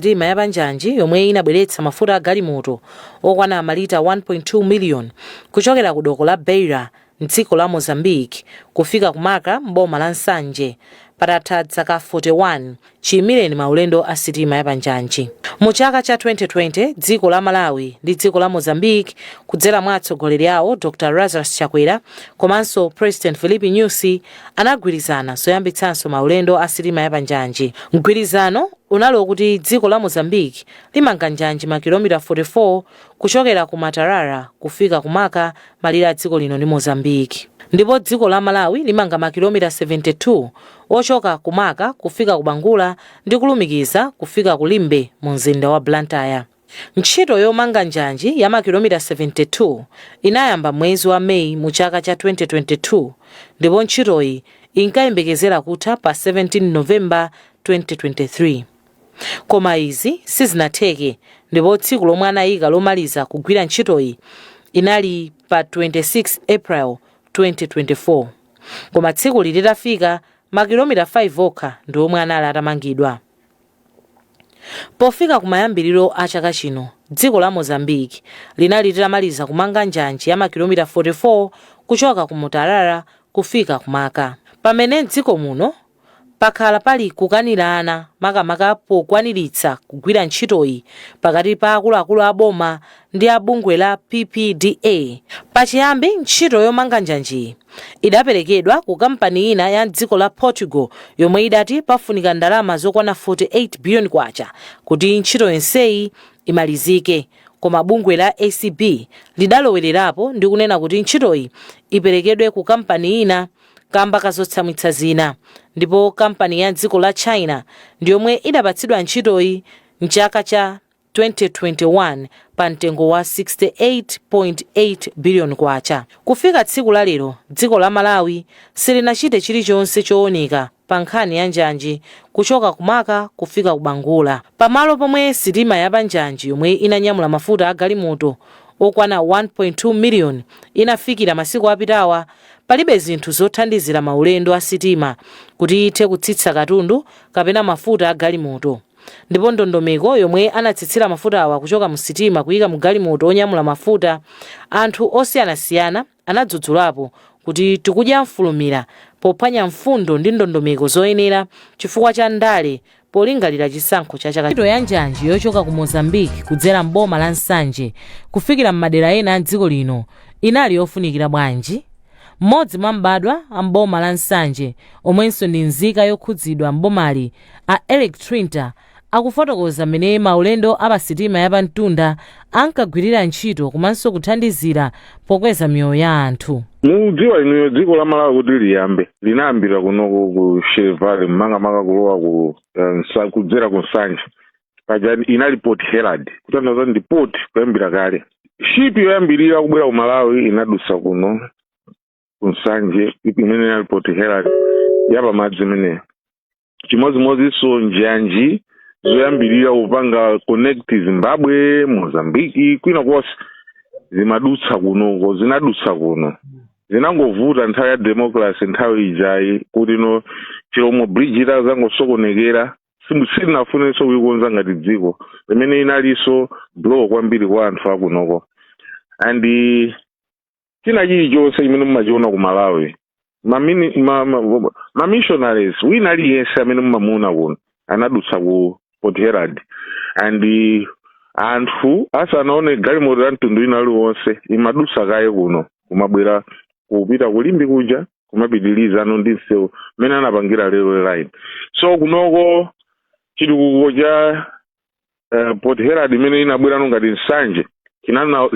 Sitima yapanjanji yomwe inabweretsa mafuta a galimoto okwana malita 1.2 million kuchokera ku doko la Beira mdziko la Mozambique kufika ku Marka m'boma la Nsanje patatha zaka 41 chiyimireni maulendo a sitima yapanjanji. Mu chaka cha 2020, dziko la Malawi ndi dziko la Mozambique, kudzera mwa atsogoleri awo Dr Lazarus Chakwera komanso President Filipe Nyusi, anagwirizana zoyambitsanso maulendo a sitima yapanjanji. Mgwirizano unali wokuti dziko la Mozambique limanga njanji makilomita 44 kuchokera ku Matarara kufika ku Marka, malire a dziko lino ndi Mozambique, ndipo dziko la Malawi limanga makilomita 72 ochoka ku Marka kufika ku Bangula ndi kulumikiza kufika ku Limbe mu mzinda wa Blantyre. Ntchito yomanga njanji ya makilomita 72 inayamba mwezi wa Meyi mu chaka cha 2022, ndipo ntchitoyi inkayembekezera kutha pa 17 Novemba 2023, koma izi sizinatheke, ndipo tsiku lomwe anayika lomaliza kugwira ntchitoyi inali pa 26 April 2024, koma tsiku litafika makilomita 5 okha ndi omwe anali atamangidwa. Pofika kumayambiriro a chaka chino, dziko la Mozambique linali litamaliza kumanga njanji ya makilomita 44 kuchoka ku Mutarara kufika ku Marka, pamene mdziko muno pakhala pali kukanirana, makamaka pokwaniritsa kugwira ntchitoyi, pakati pa akuluakulu a boma ndi a bungwe la PPDA. Pachiyambi, ntchito yomanga njanjiyi idaperekedwa ku kampani ina ya dziko la Portugal yomwe idati pafunika ndalama zokwana 48 billion kwacha kuti ntchito yonseyi imalizike, koma bungwe la ACB lidalowererapo ndi kunena kuti ntchitoyi iperekedwe ku kampani ina kamba kazotsamwitsa zina, ndipo kampani ya dziko la China ndiyomwe idapatsidwa ntchitoyi mchaka cha 2021 pa mtengo wa 68.8 billion kwacha. Kufika tsiku la lero, dziko la Malawi silinachite chilichonse chooneka pa nkhani ya njanji kuchoka ku Marka kufika ku Bangula, pamalo pomwe sitima yapanjanji yomwe inanyamula mafuta a galimoto okwana 1.2 million inafikira masiku apitawa. Palibe zinthu zothandizira maulendo a sitima kuti ithe kutsitsa katundu kapena mafuta a galimoto, ndipo ndondomeko yomwe anatsitsira mafuta awa kuchoka mu sitima kuyika mu galimoto onyamula mafuta, anthu osiyanasiyana anadzudzulapo kuti tikudya mfulumira pophwanya mfundo ndi ndondomeko zoyenera chifukwa cha ndale polingalira chisankho cha chaka. Ntchito ya njanji yochoka ku Mozambique kudzera mboma la Nsanje kufikira m'madera ena a dziko lino inali yofunikira bwanji? Mmodzi mwa mbadwa a mboma la Nsanje omwenso ndi nzika yokhudzidwa mbomali, a Eric Trinter, akufotokoza mmene maulendo a pasitima yapamtunda ankagwirira ntchito komanso kuthandizira pokweza miyoyo ya anthu. Mudziwa inuyo, dziko la Malawi kuti liyambe linayambira kunoko ku Shire Valley, makamaka kulowa ku kudzera ku Nsanje. Paja inali Port Herald, kutanthauza ndi port kuyambira kale. Ship yoyambirira kubwera ku Malawi inadusa kuno ku Nsanje, imene inali Port Herald yapamadzi imeneyo. Chimodzimodzinso njanji zoyambirira kupanga connect Zimbabwe, Mozambiki, kwina konse zimadutsa kunoko, zinadutsa kuno. Zinangovuta nthawi ya democracy, nthawi ijayi, kuti no Chilomo Bridge itazangosokonekera, silinafunenso kuikonza ngati dziko, limene inalinso blow kwambiri kwa anthu akunoko. And china chilichonse chimene mumachiona ku Malawi, ma missionaries wina aliyense amene mumamuona kuno anadutsa ku Port Herald. And anthu asanaone galimoto ya mtundu wina uliwonse, imadutsa kaye kuno, kumabwera kupita ku Limbe kuja, kumapitiliza ano ndi msewu mmene anapangira railway line. So kunoko chitukuko cha Port Herald imene inabwerano ngati Nsanje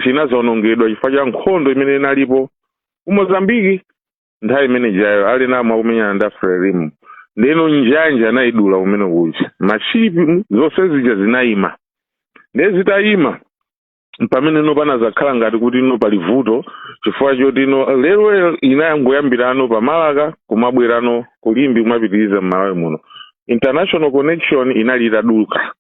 chinazawonongedwa chifukwa cha nkhondo imene inalipo ku Mozambiki nthawi imene jayo, ali namo akumenyana ndi Frelimo. Ndeno njanja anayidula kumene kuja, mashipi zonse zija zinayima. Ndiye zitayima, pamene no panazakhala ngati kuti no pali vuto, chifukwa choti no railway inayamboyambirano pa Marka, kumabwerano ku Limbe, kumapitiriza m'Malawi muno. International connection inali itaduka.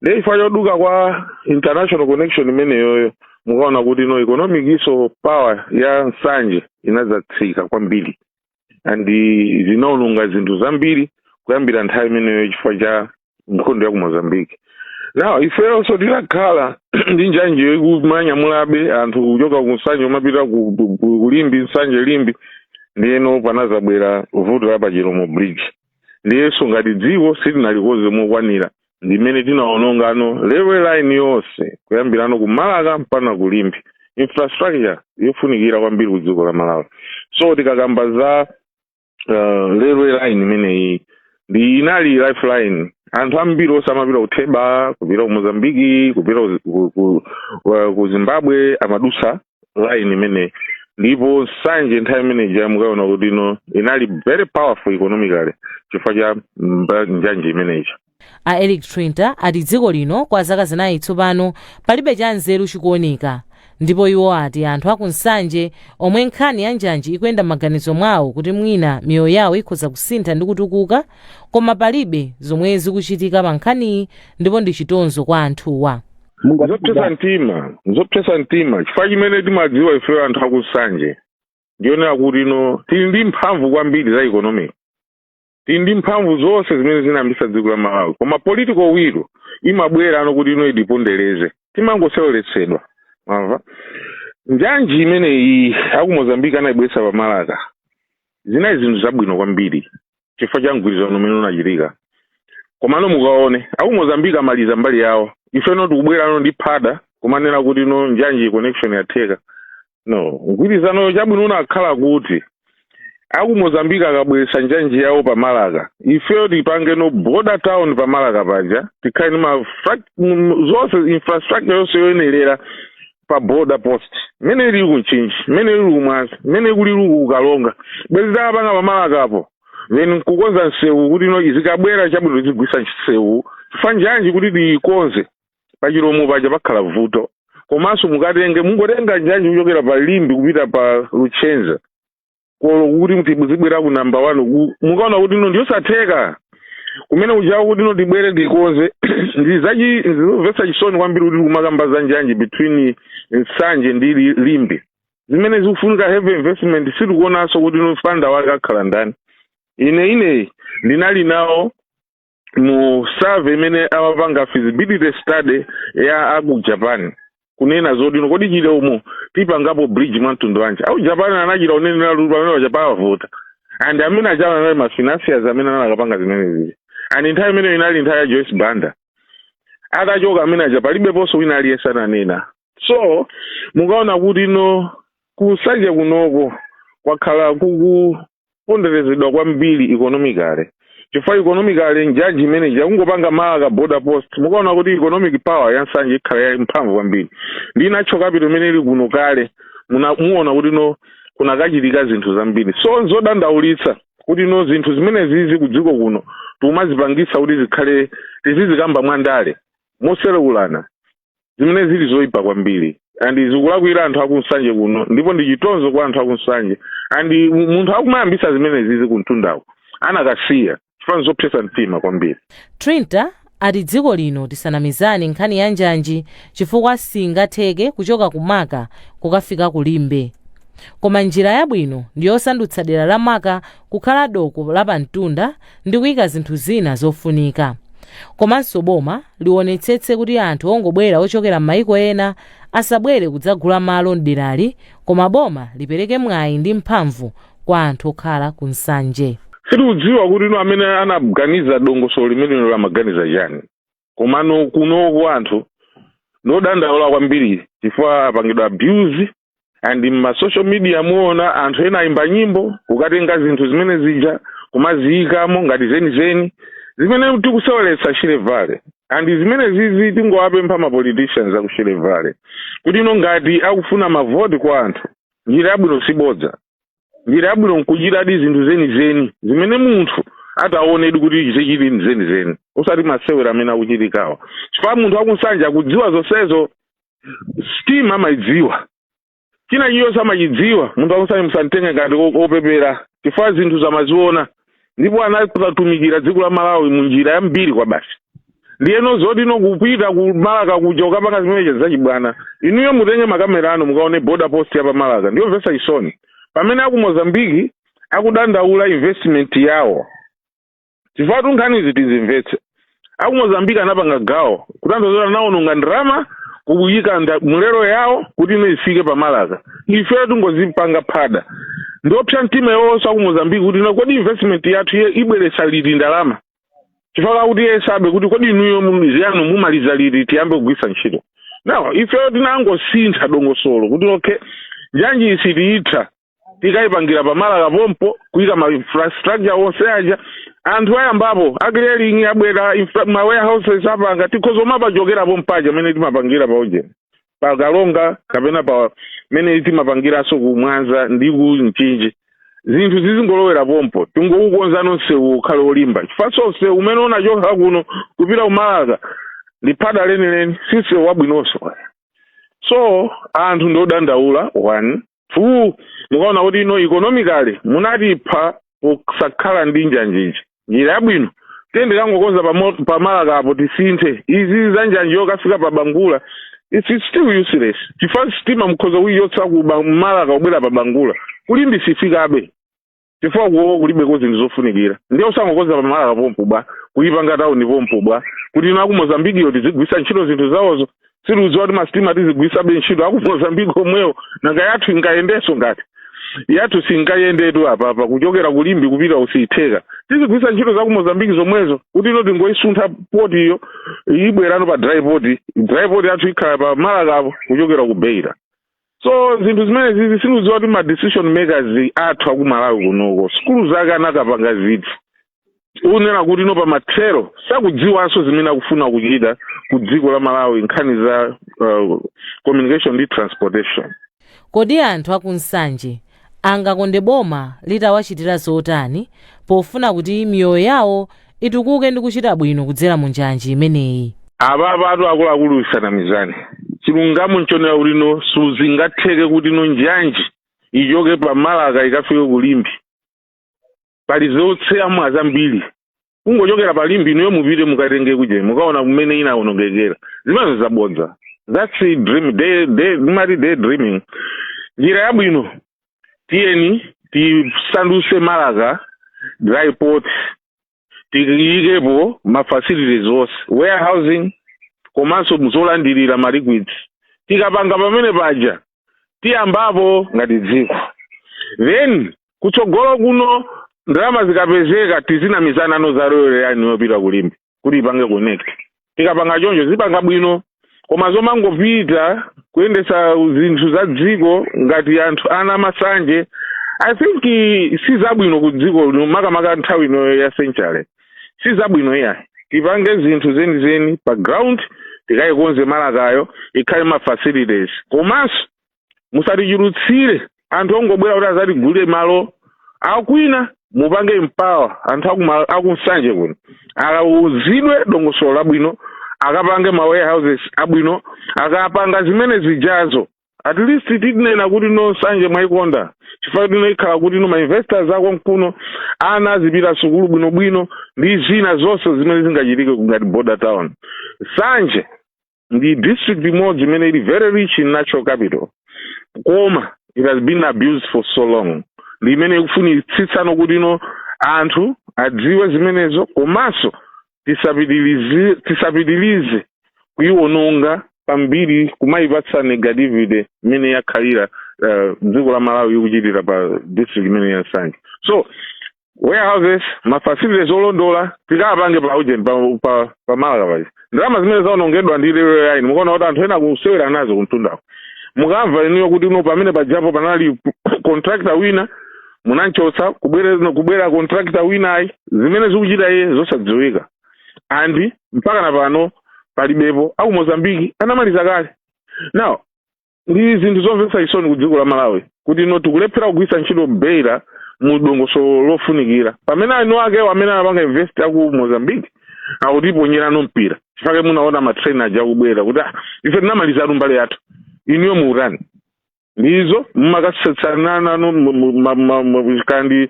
Ndiye chifukwa choduka kwa international connection imeneyoyo, mukaona kuti no economic iso power ya Nsanje inadzatsika kwambiri, and zinaononga zinthu zambiri kuyambira nthawi imeneyo chifukwa cha nkhondo ya ku Mozambique. Now ifeyonso tilakhala ndi njanji ikumanyamulabe anthu kuchoka ku Nsanje umapita ku Limbe, Nsanje Limbe. Ndiyeno panazabwera vuto la pa Chilomo Bridge. Ndiyenso ngati dziko sitinalikoze mokwanira, ndimene tinaonongano railway line yonse kuyambirano ku Malaka mpaka ku Limbe, infrastructure yofunikira kwambiri ku dziko la Malawi. So tikakamba za railway line imeneyi, ndi inali lifeline. Anthu ambiri onse amapita kutheba, kupita ku Mozambiki, kupita ku Zimbabwe, amadusa line imeneyi. Ndipo Nsanje nthawi imeneyi mukaona kuti ino inali very powerful economically chifukwa cha njanji imeneyi. A Eric Trinta ati dziko lino kwa zaka 4 tsopano palibe cha nzeru chikuoneka, ndipo iwo ati anthu aku Nsanje omwe nkhani ya njanji ikuyenda m'maganizo mwawo kuti mwina miyoyo yawo ikhoza kusintha ndi kutukuka, koma palibe zomwe zikuchitika pa nkhaniyi, ndipo ndi chitonzo kwa anthuwa. Nzopsesa mtima, nzopsesa mtima, chifukwa chimene timadziwa ifeyo anthu aku Nsanje ndionera kuti ino tili ndi mphamvu kwambiri za economic, tili ndi mphamvu zonse zimene zinayambisa dziko la Malawi, koma political will imabwera ano kuti ino itipondereze, timangoseweretsedwa. Mwamva, njanji imeneyi aku Mozambique anayibweretsa pa Malaka, zinali zinthu zabwino kwambiri chifukwa cha mgwirizano umene unachitika. Komano mukaone aku Mozambique amaliza mbali yawo, ifeno tikubwerano ndi phada kumanena kuti no, njanji connection yatheka. No mgwirizano chabwino unakhala kuti aku Mozambique akabweretsa njanji yawo pa Malaka, ifeyo tipange no border town pa Malaka paja, tikhale ndi ma zonse, infrastructure yonse yoyenerera pa border post mmene ili ku Mchinji, mmene ili ku Mwanza, mmene kuli ku Kalonga, bwezi takapanga pa Malakapo, then nkukonza msewu kuti no, izikabwera chabwino tizigwisa msewu, chifukwa njanji kuti tiyikonze pachilomo paja pakhala vuto. Komanso mukatenge, mungotenga njanji kuchokera pa Limbe kupita pa Luchenza kolo kuti tizibwera ku number one, mukaona kuti ino ndiyosatheka kumene kujawo kuti ino tibwere tikonze. Ndizomvetsa chisoni kwambiri kuti kumakamba za njanji between Nsanje ndi Limbe zimene zikufunika heavy investment, sitikuonanso kuti ino funder wake akhala ndani. Ine ineyi ndinali nawo mu survey imene amapanga feasibility study ya aku Japan, kunena zoti ino kodi chile umo tipangapo bridge mwa mtundu wanji. Aku Japan anachita unenera kuti pamene paja pavota, and amene achawa anali ma financiers amene anakapanga zimenezi, and nthawi imeneyo inali nthawi ya Joyce Banda. Atachoka amene aja, palibeponso wina aliyense ananena. So mukaona kuti ino kuSanje kunoko kwakhala kukuponderezedwa kwambiri economically, chifukwa economically njanji imeneyi yakungopanga Malaka border post, mukaona kuti economic power ya Nsanje ikhala ya mphamvu kwambiri ndi natural capital imene ili kuno kale. Muona kuti no, kunakachitika zinthu zambiri. So nzodandaulitsa kuti no, zinthu zimene zizi kudziko kuno tikumazipangisa kuti zikhale tizizikamba mwandale mosereulana, zimene zili zoyipa kwambiri and zikulakwira anthu akuNsanje kuno, ndipo ndi chitonzo kwa anthu akuNsanje. And munthu akumayambisa zimene zizi kumtundawo anakasiya, chifukwa nzopsesa mtima kwambiri. Trinta ati dziko lino tisanamizane nkhani ya njanji, chifukwa singatheke kuchoka ku Maka kukafika ku Limbe, koma njira yabwino ndi yosandutsa dera la Maka kukhala doko lapamtunda ndi kuyika zinthu zina zofunika. Komanso boma liwonetsetse kuti anthu ongobwera ochokera m'mayiko ena asabwere kudzagula malo mderali, koma boma lipereke mwayi ndi mphamvu kwa anthu okhala ku Nsanje. Sitikudziwa kuti ino amene anaganiza dongosolo limenelo lamaganiza chani, komano kunoko anthu nodandaula kwambiri chifukwa apangidwa abuse, and ma social media muona anthu ena ayimba nyimbo kukatenga zinthu zimene zija kumaziyikamo ngati zenizeni zimene tikuseweretsa Shire Valley. And zimene zizi tingowapempha ma politicians aku Shire Valley kuti ino ngati akufuna mavoti kwa anthu, njira yabwino sibodza, njira yabwino nkuchitadi zinthu zenizeni zimene munthu ataonedi kuti zichili zenizeni, osati masewera amene akuchitikawa, chifukwa munthu akuNsanje akudziwa zonsezo, sitima amayidziwa, china chiyonse amachidziwa. Munthu akuNsanje musamtenge ngati opepera, chifukwa zinthu zamaziona, ndipo anatumikira dziko la Malawi mu njira yambiri kwa basi. Ndiyeno zoti ino kupita ku Malaka kuja ukapanga zimenezo zachibwana. Inuyo mutenge makamera anu mukaone border post ya pa Malaka, ndiyomvetsa chisoni, pamene aku Mozambiki akudandaula investment yawo, chifukwa tunkhanizi tizimvetse. Aku Mozambique anapanga gawo, kutanthauza anaononga ndalama kuyika mulero yawo kuti ino ifike paMalaka. Ife tungozipanga phada. Ndiopsa mtima yonse aku Mozambique kuti ino kodi investment yathu ibweretsa liti ndalama, chifukwa kuti yesabe kuti kodi inuyo ziyanu mumaliza liti tiyambe kugwiritsa ntchito. Now ife tinangosintha dongosolo kuti okay, njanji isi tiyitha, tikayipangira paMalaka pompo, kuyika ma infrastructure onse aja. Anthu ayambapo a clearing abwera, ma warehouses apanga, tikhoza mapachokerapo mpaja mene timapangira pauje paKalonga kapena pa mene timapangiranso ku Mwanza ndi ku Mchinji. Zinthu zizingolowera pompo, tingokukonza nonsewu ukhale olimba, chifukwa msewu umene unachoka kuno kupita kuMalaka ndi phada lenileni, si msewu wabwinonso. So anthu ndiodandaula. One, two, mukaona kuti ino economically munatipha kusakhala ndi njanjiji. Njira yabwino, tiyende kangokonza paMalaka apo, tisinthe izi za njanji yokafika pa Bangula. It's still useless, chifukwa sitima mukhoza kuyichotsa ku Malaka kubwera pa Bangula, kuLimbi sifikabe, chifukwa kuwo kulibeko zinthu zofunikira. Ndiye usangokonza paMalaka pompo bwa, kuyipanga tawuni pompo bwa, kuti ino aku Mozambikiyo tizigwisa ntchito zinthu zawozo? Sitiudziwa kuti masitima tizigwisabe ntchito aku Mozambiki omwewo, nanga yathu ingayendenso? Ngati yathu singayendetu apapa kuchokera kuLimbi kupita usiyitheka, tizigwisa ntchito za ku Mozambiki zomwezo, kuti ino tingoyisuntha port iyo, ibwerano pa dry port. Dry port yathu ikhala pa Malakapo kuchokera ku Beira. So zinthu zimene zizi sindikudziwa kuti ma decision makers athu aku Malawi kunoko sukulu zake anakapanga ziti, unena kuti ino pamathero sakudziwanso zimene akufuna kuchita ku dziko la Malawi, nkhani za communication ndi transportation. Kodi anthu akuNsanje angakonde boma litawachitira zotani pofuna kuti miyoyo yawo itukuke ndi kuchita bwino kudzera mu njanji imeneyi? Apapa atu akuluakulu, isanamizane, chilungamo nchonera kuti no, suzingatheke kuti no njanji ichoke paMalaka ikafike kuLimbi. Pali zotseamwa zambiri. Kungochokera paLimbi inuyo mupite mukatenge kuje, mukaona kumene inawonongekera. Zimenezo zabodza, that's a dream day, day, mati day dreaming. Njira yabwino, tiyeni tisanduse Malaka dry port, tiyikepo ma facilities onse, warehousing komanso zolandirira ma liquids. Tikapanga pamene paja, tiyambapo ngati dziko. Then kutsogolo kuno ndalama zikapezeka, tizinamizana za railway line yopita kuLimbi kuti ipange connect. Tikapanga choncho zipanga bwino, koma zomangopita kuyendesa zinthu za dziko ngati anthu ana masanje, I think si zabwino ku dziko lino, makamaka nthawi ino ya century, si zabwino iya. Tipange zinthu zenizeni pa ground, tikayikonze Malakayo ikhale ma facilities, komanso musatichulutsire anthu ongobwera kuti azatigulire malo akwina. Mupange empower anthu akuNsanje kuno, alauzidwe dongosolo labwino, akapange ma warehouses abwino. Akapanga zimene zijazo, at least tinena kuti no, Nsanje mwayikonda, chifukwa tino ikhala kuti no, ma investors ako nkuno, ana azipita sukulu bwinobwino ndi zina zonse zimene zingachitike ngati border town. Nsanje ndi district imodzi imene ili very rich in natural capital, koma it has been abused for so long. Ndi imene ikufunitsitsano kuti ino anthu adziwe zimenezo, komanso tisapitilize kuiwononga pambiri, kumayipatsa negativity imene yakhalira dziko la Malawi ikuchitira pa district imene ya Nsanje. So warehouses, ma facilities olondola, tikapange pa urgent pa Malaka paja. Ndalama zimene zaonongedwa ndi railway line, mukaona kuti anthu ena akusewera nazo kumtundako. Mukamva inuyo kuti uno pamene pajapo panali contractor wina, munanchotsa, kubwera contractor wina, ayi, zimene zikuchita iye zosadziwika, and mpaka na pano palibepo. Aku Mozambiki anamaliza kale. Now ndi zinthu zomvetsa chisoni ku dziko la Malawi kuti ino tikulephera kugwiritsa ntchito Beira mu dongosolo lofunikira, pamene anu ake amene anapanga invest aku Mozambique akutiponyerano mpira. Chifukwa munaona ma train aja akubwera kuti ah, ife tinamalizatu mbali yathu, inuyo muutani? Ndizo mumakatsetsanano kandi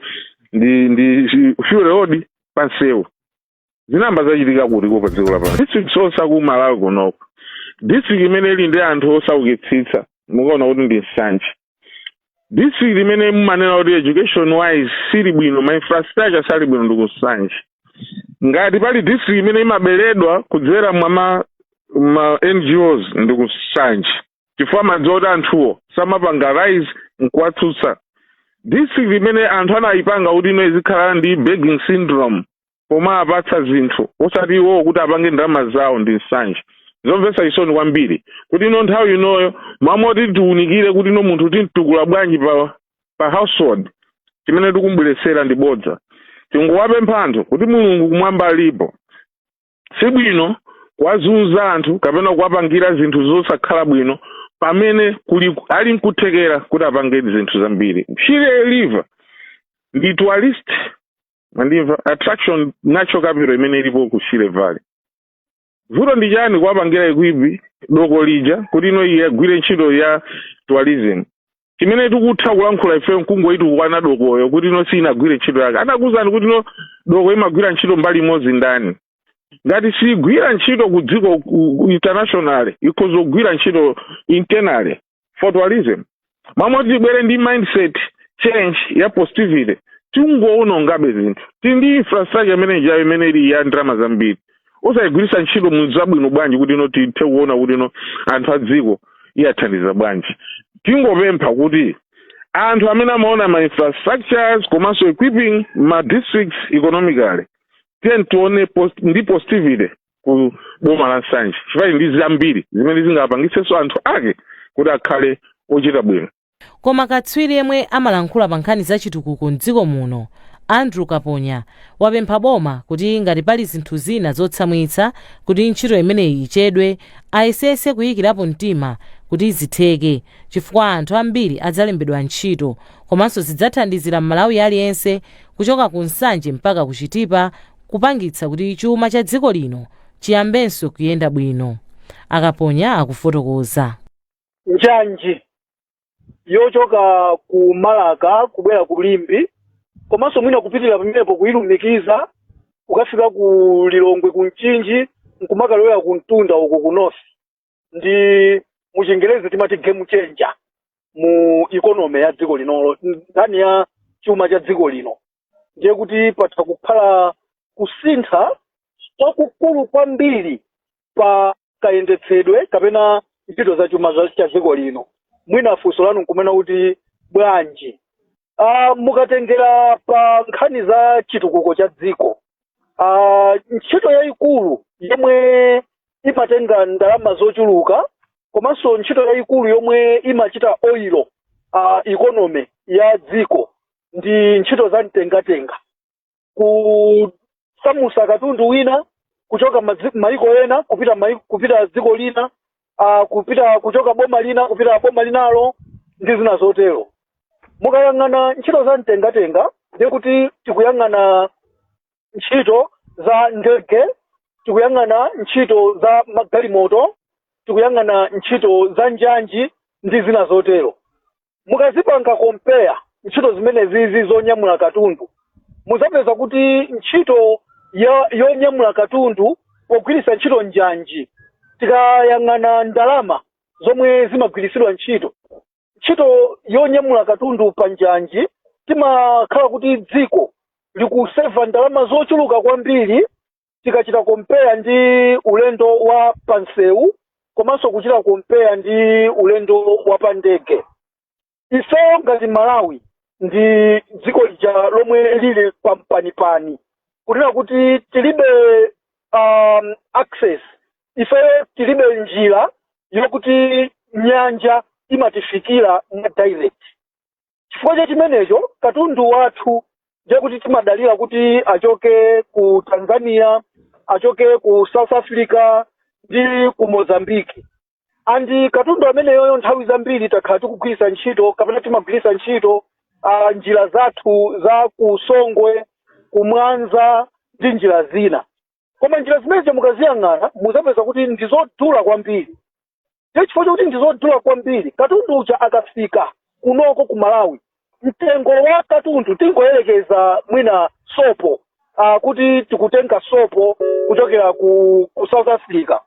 ndi fuel road pansewu. Zinamba zachitika kuti pa dziko lapansi, district sonse aku Malawi kunoko, district imene ili ndi anthu osaukitsitsa mukaona kuti ndi Nsanje. District imene mumanena kuti education wise sili bwino, ma infrastructure sali bwino, ndi kuNsanje. Ngati pali district imene imaberedwa kudzera mwa ma NGOs, ndi kuSanje, chifukwa madziwa kuti anthuwo samapanga rise nkuwatsutsa. District imene anthu anayipanga kuti ino izikhala ndi begging syndrome, pomwe apatsa zinthu osati iwowo kuti apange ndalama zawo, ndi Nsanje. Zomvetsa chisoni kwambiri kuti ino nthawi inoyo mwamoti tiwunikire kuti ino munthu timtukula bwanji pa household, chimene tikumbweretsera ndi bodza. Tinguwapempha anthu kuti Mulungu kumwamba alipo. Sibwino kuwazunza anthu kapena kuwapangira zinthu zosakhala bwino pamene kuli ali nkuthekera kuti apange zinthu zambiri. Shire River ndi tourist, mandimva, attraction, natural capital imene ilipo ku Shire Valley. Vuto ndi chani kuwapangira equip doko lija kuti ino iye agwire ntchito ya tourism? Chimene tikutha kulankhula ife mkungoiti kukwana dokoyo kuti ino sinagwire ntchito yake. Anakuwuzani kuti ino doko imagwira ntchito mbali imodzi ndani? Ngati sigwira ntchito ku dziko internationally, ikhoza kugwira ntchito internally for tourism. Mamoti tibwere ndi mindset change ya positivity, tingoonongabe zinthu. Tili ndi infrastructure imene ijayo imene ili ya ndalama zambiri, osayigwiritsa ntchito mu zabwino bwanji kuti ino tithe kuona kuti ino anthu a dziko iyathandiza bwanji? Tingopempha kuti anthu amene amaona ma infrastructures komanso equipping ma districts economically, tiye tione ndi positivity ku boma la Nsanje, chifukwa ndi zambiri zimene zingapangitsenso anthu ake kuti akhale ochita bwino. Koma katswiri yemwe amalankhula pa nkhani za chitukuko mdziko muno, Andrew Kaponya, wapempha boma kuti ngati pali zinthu zina zotsamwitsa kuti ntchito imeneyi ichedwe, ayesese kuyikirapo mtima kuti zitheke, chifukwa anthu ambiri adzalembedwa ntchito komanso zidzathandizira Mmalawi aliyense kuchoka ku Nsanje mpaka ku Chitipa, kupangitsa kuti chuma cha dziko lino chiyambenso kuyenda bwino. Akaponya akufotokoza. Njanji yochoka ku Malaka kubwera ku Limbe, komanso mwina kupitirira pamenepo kuyilumikiza kukafika ku Lilongwe, ku Mchinji, nkumakalowera ku Mtunda uku ku north, ndi muchingerezi timati game changer mu economy ya dziko linolo, nkhani ya chuma cha dziko lino. Ndiye kuti patha kukhala kusintha kwakukulu kwambiri pa kayendetsedwe kapena ntchito za chuma cha dziko lino. Mwina funso lanu nkumena kuti bwanji? Mukatengera pa nkhani za chitukuko cha dziko, ntchito yayikulu yomwe imatenga ndalama zochuluka komanso ntchito yayikulu yomwe imachita oil economy ya dziko ndi ntchito za mtengatenga, kusamusa katundu wina kuchoka maiko ena kupita kupita dziko lina, kupita kuchoka boma lina kupita boma linalo ndi zina zotero. Mukayang'ana ntchito za mtengatenga, ndiye kuti tikuyang'ana ntchito za ndege, tikuyang'ana ntchito za magalimoto, tikuyang'ana ntchito za njanji ndi zina zotero. Mukazipanga compare ntchito zimenezizi zonyamula katundu, muzapeza kuti ntchito yonyamula katundu pogwiritsa ntchito njanji, tikayang'ana ndalama zomwe zimagwiritsidwa ntchito, ntchito yonyamula katundu pa njanji, timakhala kuti dziko likuseva ndalama zochuluka kwambiri tikachita compare ndi ulendo wa pansewu komanso kuchita compare ndi ulendo wa pa ndege. Ifeyo ngati Malawi ndi dziko lija lomwe lili pampanipani, kunena kuti tilibe access, ifeyo tilibe njira yokuti nyanja imatifikira mwa direct. Chifukwa cha chimenecho, katundu wathu ndiye kuti timadalira kuti achoke ku Tanzania, achoke ku South Africa ndi ku Mozambique. And katundu ameneyoyo nthawi zambiri takhala tikugwiritsa ntchito kapena timagwiritsa ntchito njira zathu za ku Songwe, ku Mwanza ndi njira zina. Koma njira zimenezi mukaziyang'ana muzapeza kuti ndizodula kwambiri. Ndiye chifukwa chokuti ndizodula kwambiri, katundu uja akafika kunoko ku Malawi, mtengo wa katundu, tingoyerekeza mwina sopo, kuti tikutenga sopo kuchokera ku South Africa,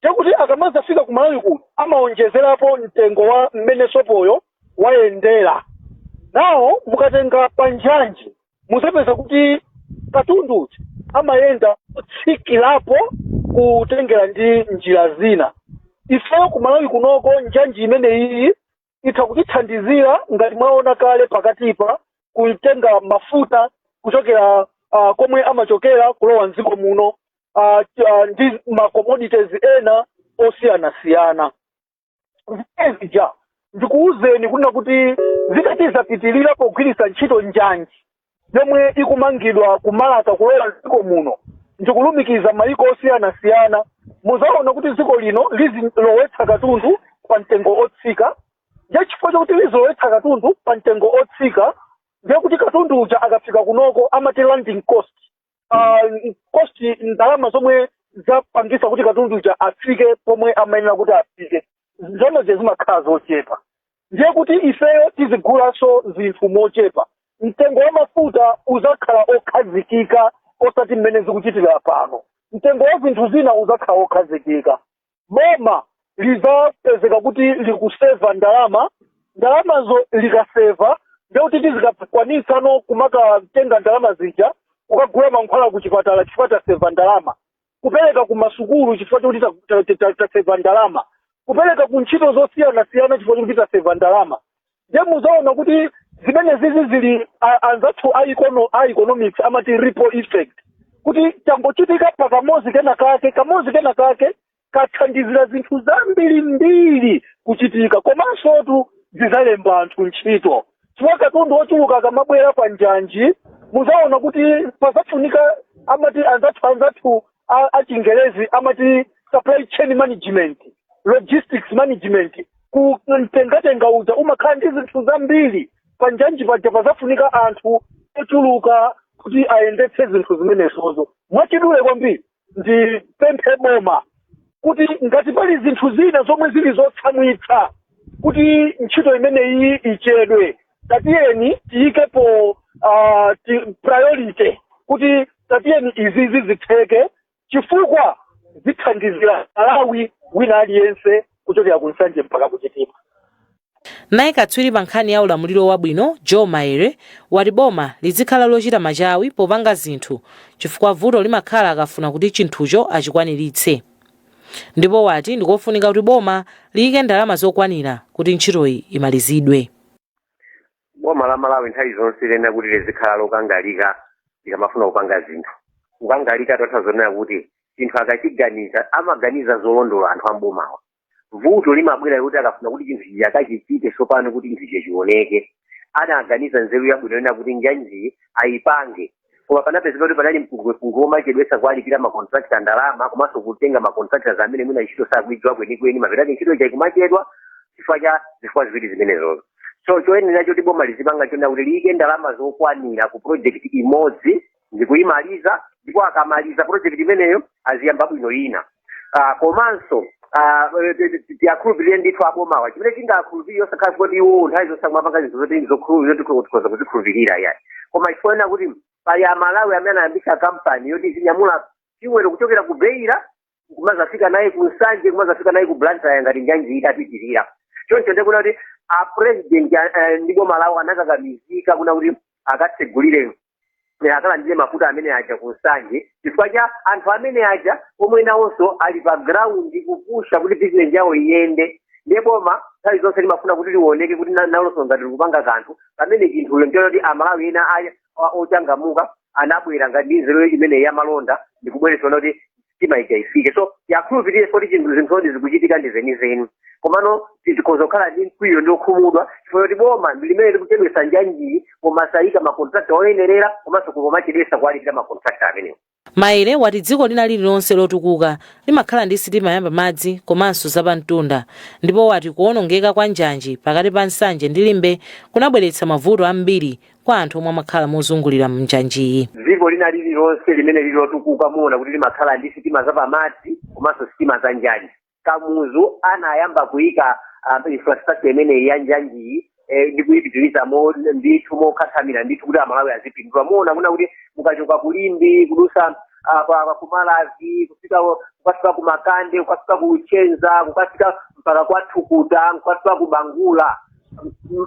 chakuti akamazafika ku Malawi kuno amaonjezerapo mtengo wa mmene sopoyo wayendera. Nawo mukatenga panjanji muzapeza kuti katundu uja Amayenda kutsikirapo kutengera ndi njira zina. Ifeyo ku Malawi kunoko, njanji imeneyi itha kutithandizira, ngati mwaona kale pakatipa, kutenga mafuta kuchokera komwe amachokera kulowa mdziko muno ndi ma commodities ena osiyanasiyana. Zija ndikuwuzeni kunena kuti zitati zapitirira pogwiritsa ntchito njanji yomwe ikumangidwa kumalaka kulowa mdziko muno ndikulumikiza mayiko osiyanasiyana, muzaona kuti dziko lino lizilowetsa katundu pa mtengo otsika. Ndiye chifukwa chokuti lizilowetsa katundu pa mtengo otsika, ndiye kuti katundu uja akafika kunoko, amati landing cost, cost, ndalama zomwe zapangisa kuti katundu uja afike pomwe amayenera kuti afike, ndalama zimakhala zochepa. Ndiye kuti ifeyo tizigulanso zinthu mochepa, mtengo wa mafuta uzakhala okhazikika, osati mmene zikuchitira pano. Mtengo wa zinthu zina uzakhala okhazikika. Boma lizapezeka kuti likuseva ndalama. Ndalamazo likaseva, ndiye kuti tizikakwanitsa no kumakatenga ndalama zija kukagula mankhwala kuchipatala chifukwa taseva ndalama, kupereka ku masukulu chifukwa chokuti taseva ndalama, kupereka ku ntchito zosiyanasiyana chifukwa chokuti taseva ndalama. Ndiye muzaona kuti zimene zizi zili anzathu a economics amati ripple effect, kuti changochitika pakamozi kena kake, kamozi kena kake kathandizira zinthu zambirimbiri kuchitika. Komansotu zizalemba anthu ntchito, chifukwa katundu wochuluka akamabwera pa njanji, muzaona kuti pazafunika, amati anzathu achingerezi amati supply chain management, logistics management. Ku mtengatenga uja umakhala ndi zinthu zambiri. Pa njanji paja pazafunika anthu ochuluka kuti ayendetse zinthu zimenezozo. Mwachidule kwambiri, ndipemphe boma kuti ngati pali zinthu zina zomwe zili zotsamwitsa kuti ntchito imeneyi ichedwe, tatiyeni tiyikepo priority kuti tatiyeni izizi zitheke, chifukwa zithandizira Malawi wina aliyense kuchokera ku Nsanje mpaka kuChitipa. Naye katswiri pa nkhani ya ulamuliro wabwino Joe Maere wati boma lizikhala lochita machawi popanga zinthu, chifukwa vuto limakhala akafuna kuti chinthucho achikwaniritse. Ndipo wati ndikofunika kuti boma liyike ndalama zokwanira kuti ntchitoyi imalizidwe. Boma la Malawi nthawi zonse lena kuti lizikhala lokangalika likamafuna kupanga zinthu. Kukangalika totha zonena kuti chinthu akachiganiza, amaganiza zolondola anthu ambomawa. Vuto limabwera kuti akafuna kuti chinthu chija akachichite tsopano, kuti chinthu chija chioneke, anaganiza nzeru yabwino yonena kuti njanjiyi ayipange, koma panapezeka kuti panali mpungwepungwe womachedwetsa kuwalipira macontractor ndalama, komanso kutenga macontractors amene mwina ntchito sakuidziwa kwenikweni. Mapetake ntchito ija ikumachedwa chifukwa cha zifukwa ziwiri zimenezozo. So choyenera choti boma lizipanga chonena kuti liyike ndalama zokwanira ku project imodzi ndikuyimaliza, ndipo akamaliza project imeneyo aziyamba bwino ina. Komanso tiyakhulupirire ndithu abomawa. Chimene tingakhulupirire, osakhala kuti iwo nthawi zonse akumapanga zinthu zoti zoti tikhoza kuzikhulupirira, yayi, koma chifukwa kuti pali Amalawi amene anayambisa kampani yoti zinyamula fuel kuchokera ku Beira kumazafika naye ku Nsanje, kumazafika naye ku Blantyre ngati njanji itapitirira. Choncho ndikuona kuti a president ndi boma lawo anakakamizika kuna kuti akatsegulire, akalandire mafuta amene aja ku Nsanje, chifukwa cha anthu amene aja omwe nawonso ali pa ground kupusha kuti business yawo iyende. Ndiye boma nthawi zonse limafuna kuti liwoneke kuti nalonso ngati likupanga kanthu, pamene chinthuyo nchoti Amalawi ena ochangamuka anabwera ngati ndi nzeru imene yamalonda ndikubweretsa kuti sitima ija ifike. So yakhulupirire kuti chinthu zinthodi zikuchitika ndi zenizeni, komano tikhoza kukhala ndi mkwiyo ndi okhumudwa chifukwa choti boma ndi limene likuchedwetsa njanjiyi, koma sayika macontractor oyenerera, komanso kumachedwetsa kuwalipira macontractor amenewo. Maere wati dziko lina lililonse lotukuka limakhala ndi sitima yapamadzi komanso zapamtunda, ndipo wati kuwonongeka kwa njanji pakati pa Nsanje ndi Limbe kunabweretsa mavuto ambiri kwa anthu omwe amakhala mozungulira mnjanjiyi. Dziko lina lililonse limene lili lotukuka, muona kuti limakhala ndi sitima zapamadzi komanso sitima za njanji. Kamuzu anayamba kuyika infrastructure imeneyi ya njanjiyi ndi kuyipitiriza ndithu mokhathamira ndithu kuti Amalawi azipindula. Muona kuna kuti mukachoka kuLimbi kudusa kuMalawi, kufika kukafika ku Makande, kukafika ku Luchenza, kukafika mpaka kwa Thukuta, kukafika ku Bangula,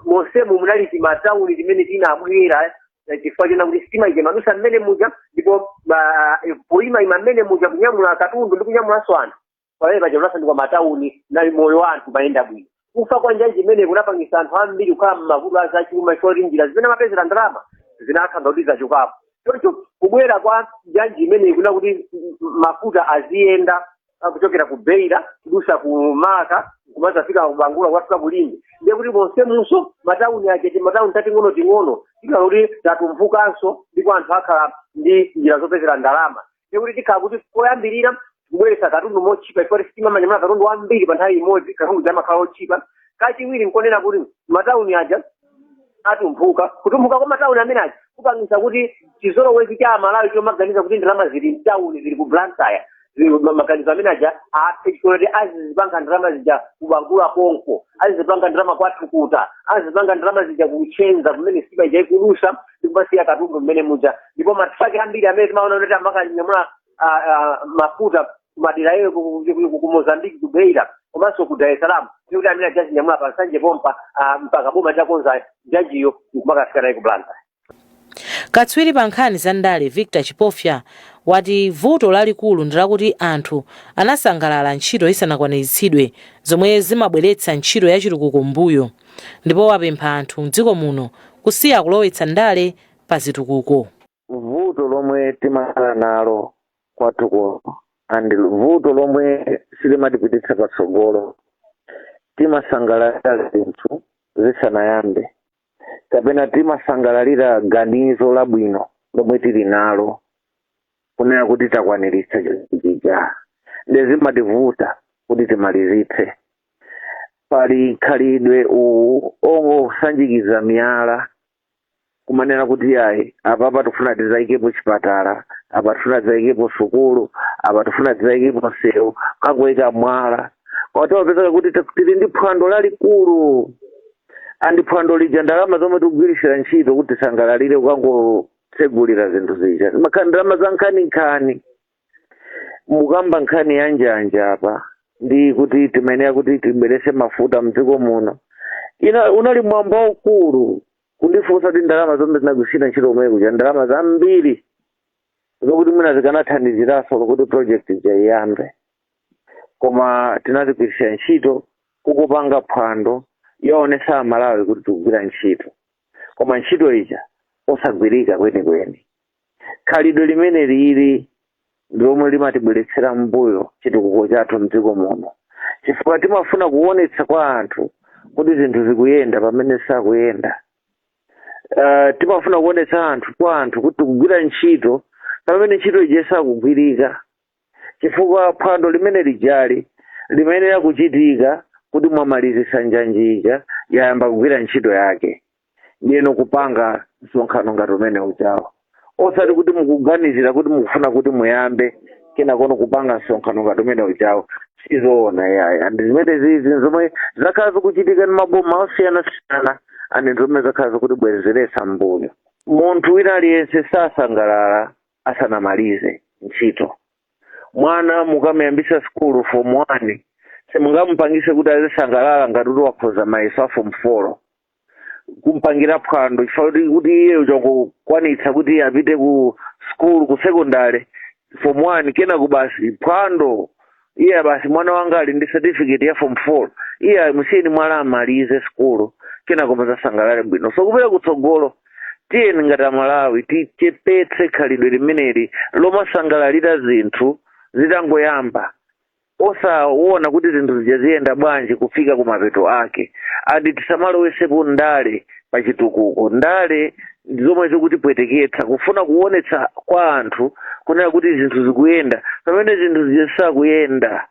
monsemu munali timatawuni timene tinabwera. Chifukwa chona kuti sitima ija imadusa mmene muja, ndipo poyimayima mmene muja kunyamula katundu ndi kunyamulanso anthu, pamene paja kunasanduka matawuni nali moyo wa anthu mayenda bwino. Kufa kwa njanji imene kunapangisa anthu ambiri kukhala m'mavuto azachuma, chifukwa kuti njira zimene amapezera ndalama zinakhala kuti zachokapo. Choncho kubwera kwa njanji imeneyi kuna kuti mafuta aziyenda kuchokera ku Beira, kudusa ku Maka, kumazafika ku Bangula, kukafika ku Limbe. Ndiye kuti monse munso matawuni aja, matawuni tating'ono ting'ono, tikhala kuti tatumphukanso, ndipo anthu akhala ndi njira zopezera ndalama. Ndiye kuti tikhala kuti koyambirira kubweretsa katundu mochipa, chifukwa sitima manyamula katundu ambiri pa nthawi imodzi, katundu amakhala ochipa. Kachiwiri nkonena kuti matawuni aja atumphuka. Kutumphuka kwa matawuni amene aja kupangisa kuti chizolowezi cha Amalawi chomaganiza kuti ndalama zili mtawuni, zili ku Blantyre, maganizo amene aja aphe, chifukwa kuti azizipanga ndalama zija kubangula konko, azizipanga ndalama kwathukuta, azizipanga ndalama zija kuchenza kumene sitima ija ikulusa ndi kumasiya katundu mmene muja. Ndipo matraki ambiri amene timaona kuti amakanyamula mafuta kumadera eyo ku Mozambique, ku Beira komanso ku Dar es Salaam, ndikuti amene ajazinyamula pa Nsanje pompa mpaka boma chakonza njanjiyo nkumakafika naye ku Blantyre. Katswiri pa nkhani za ndale Victor Chipofya wati vuto lalikulu ndi lakuti anthu anasangalala ntchito isanakwaniritsidwe, zomwe zimabweretsa ntchito yachitukuko mbuyo, ndipo wapempha anthu mdziko muno kusiya kulowetsa ndale pa zitukuko. Vuto lomwe timakhala nalo kwathu kuno and vuto lomwe silimatipititsa patsogolo, timasangalalira zinthu zisanayambe, kapena timasangalalira ganizo labwino lomwe tili nalo kunena kuti takwaniritsa chija, ndezimativuta kuti timalizitse. Pali khalidwe uwu ongosanjikiza miyala, kumanena kuti ayi, apapa tifuna tizayikepo chipatala, apa tifuna tizayikepo sukulu, apa tifuna tizayikepo msewu, kangoyika mwala. Kwati wapezeka kuti tili ndi phwando lalikulu, and phwando lija ndalama zomwe tikugwirisira ntchito kuti tisangalalire kukangotsegulira zinthu zija zimakhala ndalama za nkhaninkhani. Mukamba nkhani ya njanja apa ndi kuti timayenera kuti tibwerese mafuta mdziko muno, ina unali mwambo waukulu. Kundifunsa kuti ndalama zomwe zinagwirisira ntchito kumene kuja, ndalama zambiri zokuti mwina zikanathandiziranso kuti project ija iyambe, koma tinazigwirisira ntchito kukupanga phwando yoonesa Amalawi kuti tikugwira ntchito, koma ntchito ija osagwirika kwenikweni. Khalidwe limene lili lomwe limatibweretsera mbuyo chitukuko chathu mdziko muno, chifukwa timafuna kuonetsa kwa anthu kuti zinthu zikuyenda pamene sakuyenda. Timafuna kuonetsa anthu kwa anthu kuti tikugwira ntchito pamene ntchito ija isakugwirika, chifukwa phwando limene lijali limayenera kuchitika kuti mwamalizisa njanji ija, yayamba kugwira ntchito yake, ndiyeno kupanga msonkhano ngati umene ujawo, osati kuti mukuganizira kuti mukufuna kuti muyambe, kenakono kupanga msonkhano ngati umene ujawo. Sizoona yaya. And zimene zizi zomwe zakhala zikuchitika ndi maboma osiyanasiyana, and zomwe zakhala zikutibwezeretsa mbuyo. Munthu wina aliyense sasangalala asanamalize ntchito. Mwana mukamuyambisa sukulu form 1, simungamupangise kuti azisangalala ngati kuti wakhoza mayeso a form 4, kumpangira phwando chifukwa kuti iye chongokwanitsa kuti apite ku school, ku secondary form 1, kenako basi phwando, iye basi mwana wanga ali ndi certificate ya form 4. Iye musiyeni mwana amalize sukulu, kenako muzasangalale bwino. So kupita kutsogolo, tiyeni ngati Amalawi tichepetse khalidwe limeneli lomasangalalira zinthu zitangoyamba, osaona kuti zinthu zija ziyenda bwanji kufika kumapeto ake. And tisamalowesepo ndale pachitukuko. Ndale ndi zomwe zikutipweteketsa, kufuna kuonetsa kwa anthu kunena kuti zinthu zikuyenda pamene zinthu zija zisakuyenda,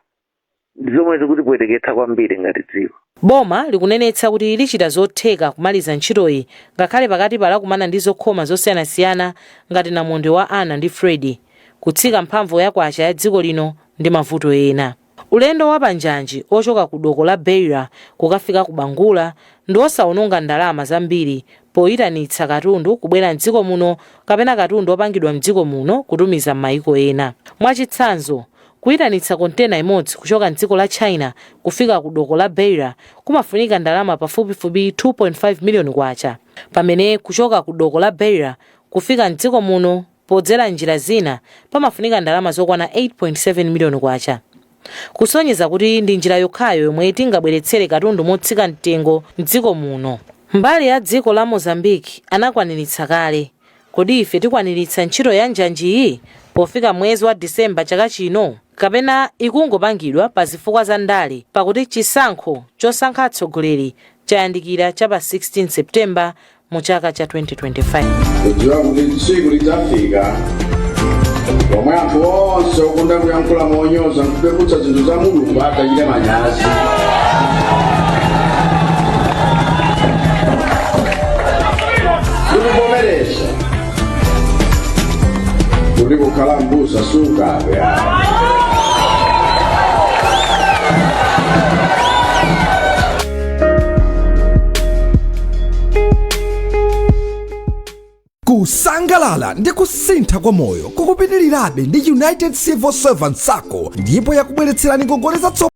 ndi zomwe zikutipweteketsa kwambiri ngati dziko. Boma likunenetsa kuti lichita zotheka kumaliza ntchitoyi, ngakhale pakati palakumana ndi zokhoma zosiyanasiyana ngati namondwe wa Ana ndi Freddy, kutsika mphamvu ya kwacha ya dziko lino ndi mavuto ena. Ulendo wa panjanji ochoka ku doko la Beira kukafika ku Bangula ndi osawononga ndalama zambiri poyitanitsa katundu kubwera mdziko muno kapena katundu opangidwa mdziko muno kutumiza m'mayiko ena. Mwachitsanzo, kuyitanitsa kontena imodzi kuchoka mdziko la China kufika ku doko la Beira kumafunika ndalama pafupifupi 2.5 miliyoni kwacha. Pamene kuchoka ku doko la Beira kufika mdziko muno podzera njira zina pamafunika ndalama zokwana 8.7 miliyoni kwacha, kusonyeza kuti ndi njira yokhayo yomwe tingabweretsere katundu motsika mtengo mdziko muno. Mbali ya dziko la Mozambique anakwaniritsa kale. Kodi ife tikwaniritsa ntchito ya njanjiyi pofika mwezi wa Disemba chaka chino, kapena ikungopangidwa pa zifukwa za ndale, pakuti chisankho chosankha atsogoleri chayandikira cha pa 16 Septemba mu chaka cha 2025? Kudziwa kuti tsiku lidzafika pomwe anthu onse okonda kuyankhula monyoza nkupeputsa zinthu za Mulungu adzachite manyazi. Ndikuvomereza kuti kukhala mbusa sukabe. Kusangalala ndi kusintha kwa moyo kukupitirirabe ndi United Civil Servants Sacco, ndipo yakubweretserani ngongole zatsopano.